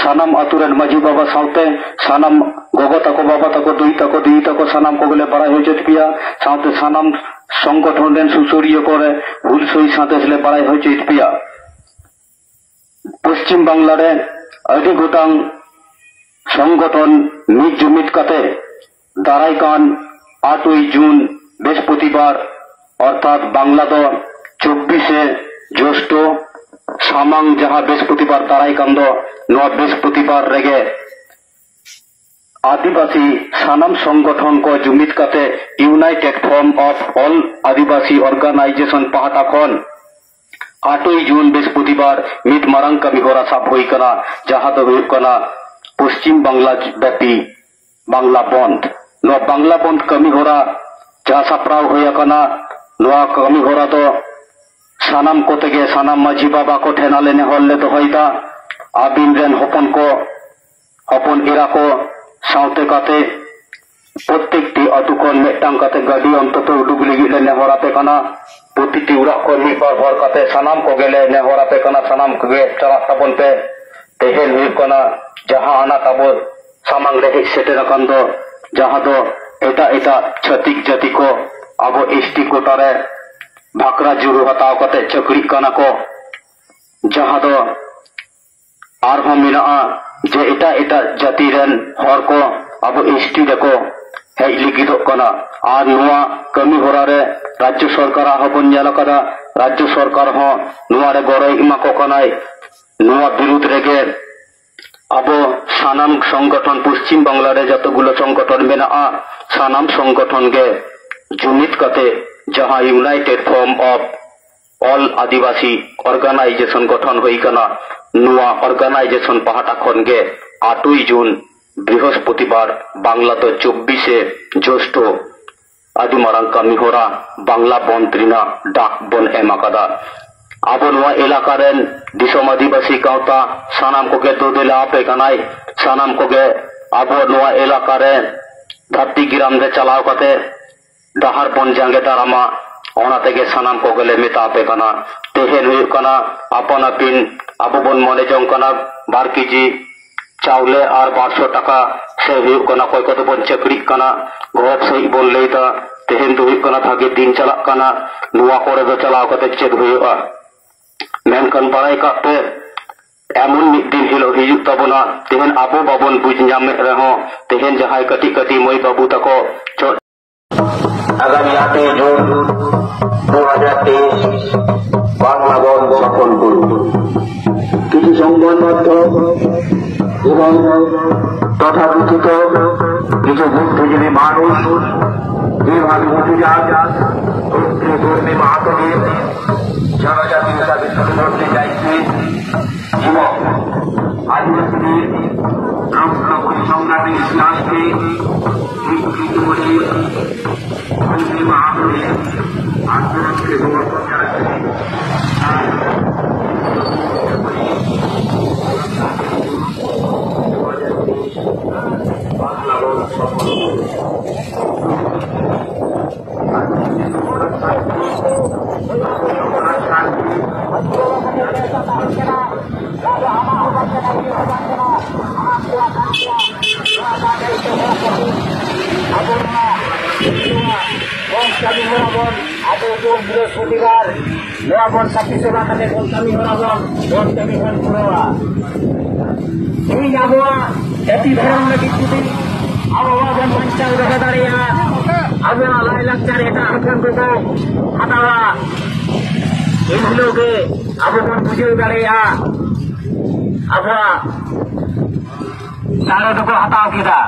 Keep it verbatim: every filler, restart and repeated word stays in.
ᱥᱟᱱᱟᱢ ᱟᱛᱳ ᱨᱮᱱ ᱢᱟᱹᱡᱷᱤ ᱵᱟᱵᱟ ᱥᱟᱶᱛᱮ ᱥᱟᱱᱟᱢ ᱜᱚᱜᱚ ᱛᱟᱠᱚ, ᱵᱟᱵᱟ ᱛᱟᱠᱚ, ᱫᱟᱹᱭ ᱛᱟᱠᱚ, ᱫᱤᱫᱤ ᱛᱟᱠᱚ, ᱥᱟᱱᱟᱢ ᱠᱚᱜᱮᱞᱮ ᱵᱟᱲᱟᱭ ᱦᱚᱪᱚᱭᱮᱫ ᱯᱮᱭᱟ᱾ ᱥᱟᱶᱛᱮ ᱥᱟᱱᱟᱢ ᱥᱚᱝᱜᱚᱴᱷᱚᱱ ᱨᱮᱱ ᱥᱩᱥᱟᱹᱨᱤᱭᱟᱹ ᱠᱚᱨᱮ ᱦᱩᱞᱥᱟᱹᱭ ᱥᱟᱸᱫᱮᱥ ᱞᱮ ᱵᱟᱲᱟᱭ ᱦᱚᱪᱚᱭᱮᱫ ᱯᱮᱭᱟ᱾ ᱯᱚᱥᱪᱤᱢ ᱵᱟᱝᱞᱟ ᱨᱮ ᱟᱹᱰᱤ ᱜᱚᱴᱟᱝ ᱥᱚᱝᱜᱚᱴᱷᱚᱱ ᱢᱤᱫ ᱡᱩᱢᱤᱫ ᱠᱟᱛᱮ ᱫᱟᱨᱟᱭ ᱠᱟᱱ ᱟᱴᱳᱭ ᱡᱩᱱ ᱵᱨᱤᱦᱚᱥᱯᱚᱛᱤᱵᱟᱨ, ᱚᱨᱛᱷᱟᱛ ᱵᱟᱝᱞᱟ ᱫᱚ ᱪᱚᱵᱵᱤᱥᱮ ᱡᱳᱥᱴᱚ, ᱥᱟᱢᱟᱝ ᱡᱟᱦᱟᱸ ᱵᱨᱤᱦᱚᱥᱯᱚᱛᱤᱵᱟᱨ ᱫᱟᱨᱟᱭ ᱠᱟᱱ ᱫᱚ, ᱱᱚᱣᱟ ᱵᱨᱤᱦᱚᱥᱯᱚᱛᱤᱵᱟᱨ ᱨᱮᱜᱮ ᱟᱹᱫᱤᱵᱟᱹᱥᱤ ᱥᱟᱱᱟᱢ ᱥᱚᱝᱜᱚᱴᱷᱚᱱ ᱠᱚ ᱡᱩᱢᱤᱫ ᱠᱟᱛᱮ United Forum of All Adivasi Organization ᱯᱟᱦᱴᱟ ᱠᱷᱚᱱ ᱟᱴᱳᱭ ᱡᱩᱱ ᱵᱨᱤᱦᱚᱥᱯᱚᱛᱤᱵᱟᱨ ᱢᱤᱫ ᱢᱟᱨᱟᱝ ᱠᱟᱹᱢᱤ ᱦᱚᱨᱟ ᱥᱟᱵ ᱦᱩᱭ ᱠᱟᱱᱟ, ᱡᱟᱦᱟᱸ ᱫᱚ ᱦᱩᱭᱩᱜ ᱠᱟᱱᱟ ᱯᱚᱥᱪᱤᱢ ᱵᱟᱝᱞᱟ ᱵᱮᱯᱤ ᱵᱟᱝᱞᱟ ᱵᱚᱱᱫᱷ᱾ ᱱᱚᱣᱟ ᱵᱟᱝᱞᱟ ᱵᱚᱱᱫᱷ ᱠᱟᱹᱢᱤ ᱦᱚᱨᱟ ᱡᱟᱦᱟᱸ ᱥᱟᱯᱲᱟᱣ ᱦᱩᱭ ᱟᱠᱟᱱᱟ, ᱱᱚᱣᱟ ᱠᱟᱹᱢᱤ ᱦᱚᱨᱟ ᱫᱚ ᱥᱟᱱᱟᱢ ᱠᱚᱛᱮ ᱜᱮ, ᱥᱟᱱᱟᱢ ᱢᱟᱹᱡᱷᱤ ᱵᱟᱵᱟ ᱠᱚ ᱴᱷᱮᱱ ᱟᱞᱮ ᱱᱮᱦᱚᱨ ᱞᱮ ᱫᱚᱦᱚᱭᱮᱫᱟ, ᱟᱹᱵᱤᱱ ᱨᱮᱱ ᱦᱚᱯᱚᱱ ᱠᱚ, ᱦᱚᱯᱚᱱ ᱮᱨᱟ ᱠᱚ ᱥᱟᱶᱛᱮ ᱠᱟᱛᱮ ᱯᱨᱚᱛᱮᱠᱴᱤ ᱟᱹᱛᱩ ᱠᱷᱚᱱ ᱢᱤᱫᱴᱟᱝ ᱠᱟᱛᱮ ᱜᱟᱹᱰᱤ ᱚᱱᱛᱚᱛᱚ ᱩᱰᱩᱠ ᱞᱟᱹᱜᱤᱫ ᱞᱮ ᱱᱮᱦᱚᱨ ᱟᱯᱮ ᱠᱟᱱᱟ᱾ ᱯᱨᱚᱛᱤᱴᱤ ᱚᱲᱟᱜ ᱠᱷᱚᱱ ᱢᱤᱫ ᱵᱟᱨ ᱦᱚᱲ ᱠᱟᱛᱮ ᱥᱟᱱᱟᱢ ᱠᱚᱜᱮ ᱞᱮ ᱱᱮᱦᱚᱨ ᱟᱯᱮ ᱠᱟᱱᱟ, ᱥᱟᱱᱟᱢ ᱠᱚᱜᱮ ᱪᱟᱞᱟᱜ ᱛᱟᱵᱚᱱ ᱯᱮ᱾ ᱛᱮᱦᱮᱧ ᱦᱩᱭᱩᱜ ᱠᱟᱱᱟ ᱡᱟᱦᱟᱸ ᱟᱱᱟᱴ ᱟᱵᱚ ᱥᱟᱢᱟᱝ ᱨᱮ ᱦᱮᱡ ᱥᱮᱴᱮᱨ ᱟᱠᱟᱱ ᱫᱚ, ᱡᱟᱦᱟᱸ ᱫᱚ ᱮᱴᱟᱜ ᱮᱴᱟᱜ ᱪᱷᱟᱹᱛᱤᱠ ᱡᱟᱹᱛᱤ ᱠᱚ ᱟᱵᱚ ᱮᱥ ᱴᱤ ᱠᱳᱴᱟ ᱨᱮ ᱵᱷᱟᱠᱨᱟ ᱡᱩᱨᱩ ᱦᱟᱛᱟᱣ ᱠᱟᱛᱮ ᱪᱟᱹᱠᱨᱤᱜ ᱠᱟᱱᱟ ᱠᱚ, ᱡᱟᱦᱟᱸ ᱫᱚ ᱟᱨᱦᱚᱸ ᱢᱮᱱᱟᱜᱼᱟ ᱡᱮ ᱮᱴᱟᱜ ᱮᱴᱟᱜ ᱡᱟᱹᱛᱤ ᱨᱮᱱ ᱦᱚᱲ ᱠᱚ ᱟᱵᱚ ᱮᱥ ᱴᱤ ᱨᱮᱠᱚ ᱦᱮᱡ ᱞᱟᱹᱜᱤᱫᱚᱜ ᱠᱟᱱᱟ᱾ ᱟᱨ ᱱᱚᱣᱟ ᱠᱟᱹᱢᱤ ᱦᱚᱨᱟ ᱨᱮ ᱨᱟᱡᱽᱡᱚ ᱥᱚᱨᱠᱟᱨᱟᱜ ᱦᱚᱸᱵᱚᱱ ᱧᱮᱞ ᱟᱠᱟᱫᱟ, ᱨᱟᱡᱽᱡᱚ ᱥᱚᱨᱠᱟᱨ ᱦᱚᱸ ᱱᱚᱣᱟ ᱨᱮ ᱜᱚᱲᱚᱭ ᱮᱢᱟ ᱠᱚ ᱠᱟᱱᱟᱭ᱾ ᱱᱚᱣᱟ ᱵᱤᱨᱩᱫᱽ ᱨᱮᱜᱮ ᱟᱵᱚ ᱥᱟᱱᱟᱢ ᱥᱚᱝᱜᱚᱴᱷᱚᱱ, ᱯᱚᱥᱪᱤᱢ ᱵᱟᱝᱞᱟ ᱨᱮ ᱡᱚᱛᱚᱜᱩᱞᱚ ᱥᱚᱝᱜᱚᱴᱷᱚᱱ ᱢᱮᱱᱟᱜᱼᱟ, ᱥᱟᱱᱟᱢ ᱥᱚᱝᱜᱚᱴᱷᱚᱱ ᱜᱮ ᱡᱩᱢᱤᱫ ᱠᱟᱛᱮ ᱡᱟᱦᱟᱸ United Forum of All Adivasi Organization ᱜᱚᱴᱷᱚᱱ ᱦᱩᱭ ᱠᱟᱱᱟ, ᱱᱚᱣᱟ organization ᱯᱟᱦᱴᱟ ᱠᱷᱚᱱ ᱜᱮ ᱟᱴᱳᱭ ᱡᱩᱱ ᱵᱨᱤᱦᱚᱥᱯᱚᱛᱤᱵᱟᱨ, ᱵᱟᱝᱞᱟ ᱫᱚ ᱪᱚᱵᱵᱤᱥᱮ ᱡᱳᱥᱴᱚ, ᱟᱹᱰᱤ ᱢᱟᱨᱟᱝ ᱠᱟᱹᱢᱤ ᱦᱚᱨᱟ ᱵᱟᱝᱞᱟ ᱵᱚᱱᱫᱷ ᱨᱮᱱᱟᱜ ᱰᱟᱠ ᱵᱚᱱ ᱮᱢ ᱟᱠᱟᱫᱟ᱾ ᱟᱵᱚ ᱱᱚᱣᱟ ᱮᱞᱟᱠᱟ ᱨᱮᱱ ᱫᱤᱥᱚᱢ ᱟᱹᱫᱤᱵᱟᱹᱥᱤ ᱜᱟᱶᱛᱟ ᱥᱟᱱᱟᱢ ᱠᱚᱜᱮ ᱫᱳᱫᱮᱞᱟ ᱟᱯᱮ ᱠᱟᱱᱟᱭ᱾ ᱥᱟᱱᱟᱢ ᱠᱚᱜᱮ ᱟᱵᱚ ᱱᱚᱣᱟ ᱮᱞᱟᱠᱟ ᱨᱮ ᱫᱷᱟᱹᱨᱛᱤ ᱜᱤᱨᱟᱢ ᱨᱮ ᱪᱟᱞᱟᱣ ᱠᱟᱛᱮ ᱰᱟᱦᱟᱨ ᱵᱚᱱ ᱡᱟᱸᱜᱮ ᱫᱟᱨᱟᱢᱟ᱾ ᱚᱱᱟ ᱛᱮᱜᱮ ᱥᱟᱱᱟᱢ ᱠᱚᱜᱮᱞᱮ ᱢᱮᱛᱟ ᱟᱯᱮ ᱠᱟᱱᱟ᱾ ᱛᱮᱦᱮᱧ ᱦᱩᱭᱩᱜ ᱠᱟᱱᱟ ᱟᱯᱟᱱ ᱟᱹᱯᱤᱱ ᱟᱵᱚ ᱵᱚᱱ ᱢᱚᱱᱮ ᱡᱚᱝ ᱠᱟᱱᱟ ᱵᱟᱨ ᱠᱮᱡᱤ ᱪᱟᱣᱞᱮ ᱟᱨ ᱵᱟᱨᱥᱚ ᱴᱟᱠᱟ, ᱥᱮ ᱦᱩᱭᱩᱜ ᱠᱟᱱᱟ ᱚᱠᱚᱭ ᱠᱚᱫᱚ ᱵᱚᱱ ᱪᱟᱹᱠᱨᱤᱜ ᱠᱟᱱᱟ, ᱜᱚᱨᱚᱵᱽ ᱥᱟᱺᱦᱤᱡ ᱵᱚᱱ ᱞᱟᱹᱭ ᱮᱫᱟ, ᱛᱮᱦᱮᱧ ᱫᱚ ᱦᱩᱭᱩᱜ ᱠᱟᱱᱟ ᱵᱷᱟᱜᱮ ᱫᱤᱱ ᱪᱟᱞᱟᱜ ᱠᱟᱱᱟ, ᱱᱚᱣᱟ ᱠᱚᱨᱮ ᱫᱚ ᱪᱟᱞᱟᱣ ᱠᱟᱛᱮ ᱪᱮᱫ ᱦᱩᱭᱩᱜᱼᱟ? ᱢᱮᱱᱠᱷᱟᱱ ᱵᱟᱲᱟᱭ ᱠᱟᱜ ᱯᱮ, ᱮᱢᱚᱱ ᱢᱤᱫ ᱫᱤᱱ ᱦᱤᱞᱳᱜ ᱦᱤᱡᱩᱜ ᱛᱟᱵᱚᱱᱟ, ᱛᱮᱦᱮᱧ ᱟᱵᱚ ᱵᱟᱵᱚᱱ ᱵᱩᱡᱽ ᱧᱟᱢᱮᱫ ᱨᱮᱦᱚᱸ, ᱛᱮᱦᱮᱧ ᱡᱟᱦᱟᱸᱭ ᱠᱟᱹᱴᱤᱡ ᱠᱟᱹᱴᱤᱡ ᱢᱟᱹᱭ ᱵᱟᱹᱵᱩ ᱛᱟᱠᱚ ᱪᱚ ᱟᱜᱟᱢᱤ ᱟᱴᱮᱭ ᱡᱩᱱ ᱫᱩ ᱦᱟᱡᱟᱨ ᱛᱮᱭᱤᱥ ᱵᱟᱝᱞᱟ ᱵᱚᱱ ᱥᱟᱯᱷᱚᱞ ᱠᱚᱨᱩ᱾ ᱠᱤᱪᱷᱩ ᱥᱚᱝᱵᱟᱫ ᱢᱟᱫᱽᱫᱷᱚᱢ এবং তথাকথিত কিছু বুদ্ধিজীবী মানুষ যেভাবে উঠে যান, ধর্মী মাহাত্ম্যে জনজাতীয়তাকে তুলে ধরতে চাইছে এবং আদিবাসীদের আন্দোলন সংগ্রামের ইতিহাসকে বিকৃত করে ধর্মী মাহাত্ম্যে আন্দোলনকে সমর্থন জানাচ্ছি। ᱟᱵᱚ ᱱᱚᱣᱟ ᱵᱚᱱ ᱠᱟᱹᱢᱤ ᱦᱚᱨᱟ ᱵᱚᱱ, ᱟᱵᱚ ᱵᱚᱱ ᱵᱨᱤᱦᱚᱥᱯᱚᱛᱤᱵᱟᱨ ᱱᱚᱣᱟ ᱵᱚᱱ ᱥᱟᱹᱠᱷᱤ ᱥᱚᱵᱷᱟ ᱠᱟᱛᱮ ᱵᱚᱱ ᱠᱟᱹᱢᱤ ᱦᱚᱨᱟ ᱵᱚᱱ, ᱵᱚᱱ ᱠᱟᱹᱢᱤ ᱵᱚᱱ ᱯᱩᱨᱟᱹᱣᱟ᱾ ᱛᱮᱦᱮᱧ ᱟᱵᱚᱣᱟᱜ ᱡᱟᱹᱛᱤ ᱫᱷᱚᱨᱚᱢ ᱞᱟᱹᱜᱤᱫ ᱡᱩᱫᱤ ᱟᱵᱚ ᱵᱟᱵᱚᱱ ᱵᱟᱧᱪᱟᱣ ᱫᱚᱦᱚ ᱫᱟᱲᱮᱭᱟᱜᱼᱟ, ᱟᱵᱚᱣᱟᱜ ᱞᱟᱭᱼᱞᱟᱠᱪᱟᱨ ᱮᱴᱟᱜ ᱦᱚᱯᱚᱱ ᱠᱚᱠᱚ ᱦᱟᱛᱟᱣᱟ, ᱮᱱ ᱦᱤᱞᱳᱜ ᱜᱮ ᱟᱵᱚ ᱵᱚᱱ ᱵᱩᱡᱷᱟᱹᱣ ᱫᱟᱲᱮᱭᱟᱜᱼᱟ ᱟᱵᱚᱣᱟᱜ ᱫᱟᱲᱮ ᱫᱚᱠᱚ ᱦᱟᱛᱟᱣ ᱠᱮᱫᱟ᱾